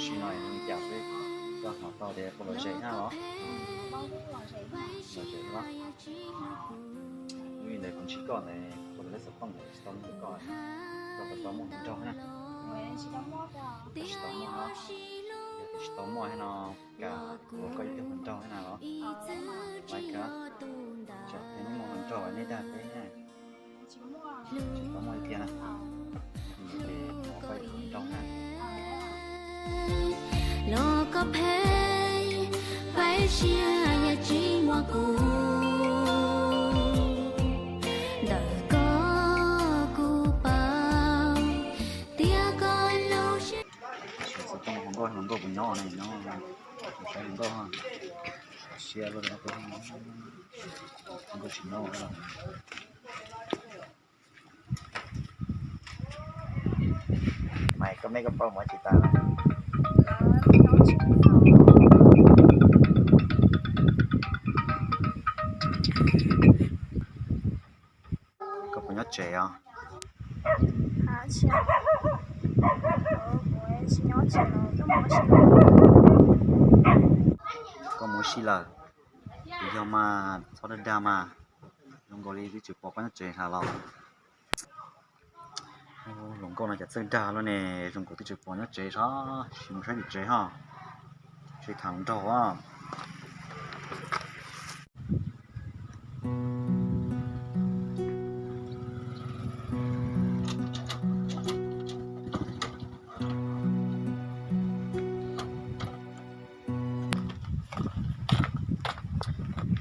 Tsis no li cas xwb, koj hnov tau tias koj lom zem na los? Lom zem los? Yog li ntawd kuv ntsib koj ntawd, koj lub xov tooj ntawd tsis tau muaj koj, koj puas tau muaj hluas nraug na? Tsis tau muaj no, yog tsis tau muaj thiab no, kam ua koj ib tug hluas nraug thiab na los? Laiv kawg, tsam tias nej muaj hluas nraug nej dag peb na. Tsis tau muaj ib tiag na. Ces ua koj ib tug hluas nraug na. Los koj phem, phem siab yog tsis muaj kuv, ntawm koj kuv paub tias koj lub siab. Xov tooj hluas nkauj, hluas nkauj puas nyob ne, nyob, saib hluas nkauj, siab luaj, hluas nkauj tsis nyob. Mas koj meb koj paub mus tsis tas. Koj puas nyob tsev os? Koj mus ua si lawm? Kuv yog mas txhob dag dag mas. Zoo nkaus li twb tsis pom koj nyob tsev hlo los. Hluas nkauj no cas txawj dag luaj ne, zoo nkaus twb tsis pom nyob tsev, sim mus saib tim tsev ho, tsis tham nraug os.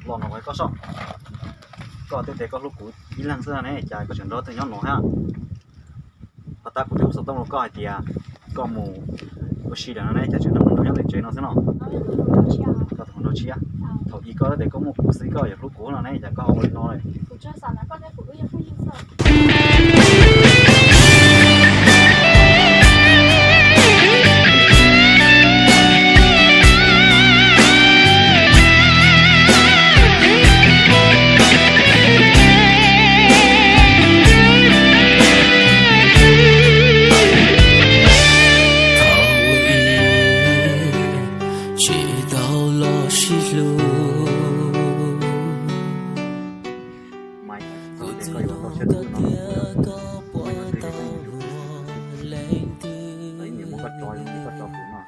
Los no koj sob, koj twb tias koj hlub kuv ib leeg xwb ne, cas koj tseem nrog twg nyob no thiab? Pab tab kuv twb hu xov tooj rau koj hais tias koj mus ua si lawm no ne, cas tseem nrog nyob tim tsev no xwb no? Koj tus hluas nraug tshiab. Thaum ub koj twb tias koj muaj kuv xwb, koj yuav hlub kuv no ne, cas koj ho ua li no lawm? Tsis tau los sib hlub. Kuv tias koj yuav tau siab hlub no, koj twb tias koj yuav hlub kuv, koj ib niam muab koj tso, koj tso kuv no.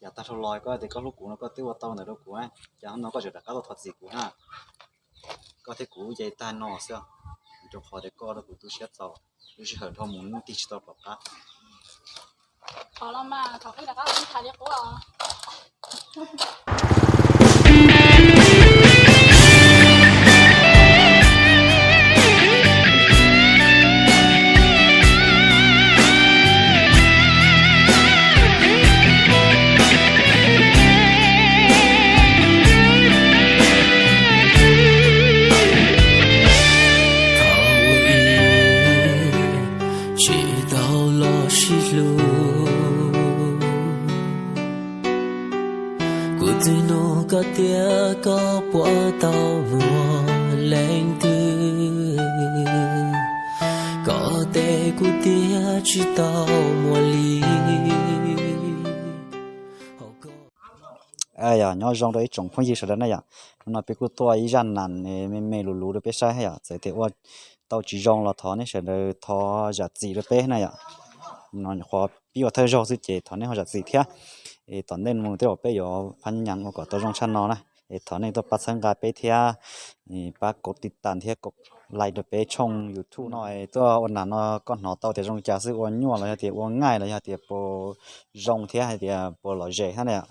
Yav tag dhau los koj tias koj hlub kuv no koj twb ua tau ntawd rau kuv, cas hnub no koj tseem rov qab tuaj thov txim kuv na? Koj thiab kuv ces tag no xwb, rau qhov tias koj rau kuv tu siab txaus, lub sij hawm dhau mus hnub twg tsis tau rov qab. Thov los mas, thov qhib rov qab los tham li qub os. Tsis tau los sib hlub. Txwg nug koj tias koj puas tau muaj leej twg, koj teb kuv tias tsis tau muaj li. Yog nyob zoo rau ib tsoom phooj ywg sawv daws na yom. Hnub no peb kuj tuaj ib zaj nas me me lus luv rau peb saib yom. Txawm tias ua tau tsis zoo los thov nej sawv daws thov zam txim rau peb na yom. No nyuam qhuav pib ua thawj zaug xwb ces thov nej ho zam txim thiab. Es tom ntej no mus tej zaum peb yuav phab nyas ua kom tau zoo tshaj no na. Es thov nej tuaj pab txhawb nqa peb thiab, pab kaum tiv tam thiab kaum like rau peb tshooj YouTube no. Tuaj ua nas no koj hnov tau tias zoo li cas xwb, ua nyuaj los yog tias ua nyaij los yog tias puas zoo thiab hais tias puas lom zem thiab na yom?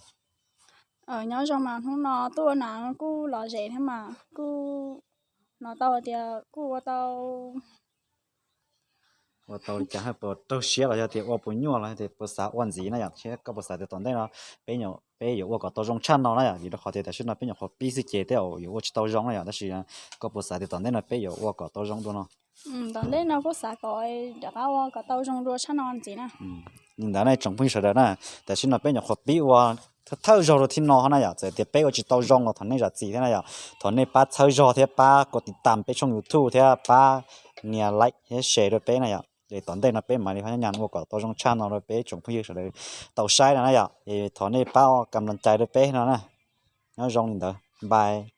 Nyob zoo mas hnub no tuaj ua nas kuj lom zem thiab mas kuj hnov tau tias kuj ua tau ua tau li cas, puas raug siab los yog tias ua puas nyuaj los yog tias puas xav ua ntxiv na yom. Thiab koj puas xav tias tom ntej no peb, peb yuav ua kom tau zoo tshaj no na yom? Vim rau qhov tias tam sim no peb nyuam qhuav pib xwb ces tej zaum yuav ua tsis tau zoo na yom. Tab sis koj puas xav tias tom ntej no peb yuav ua kom tau zoo dua no? Tom ntej no kuj xav kom rov qab ua kom tau zoo dua tshaj no ntxiv na. Li ntawd nej tsoom phooj ywg sawv daws na, tam sim no peb nyuam qhuav pib ua thawj zaug rau thiab no na yom. Txawm tias peb ua tsis tau zoo los thov nej zam txim thiab na yom. Thov nej pab txhawb zog thiab pab kaum tiv tam peb tshooj YouTube thiab pab nias like thiab share rau peb na yom. Es tom ntej no peb mam li phab nyas ua kom tau zoo tshaj no rau peb tsoom phooj ywg sawv daws tau saib no na yom. Es thov nej pab kam las cai rau peb no na. Nyob zoo li ntawd, bye.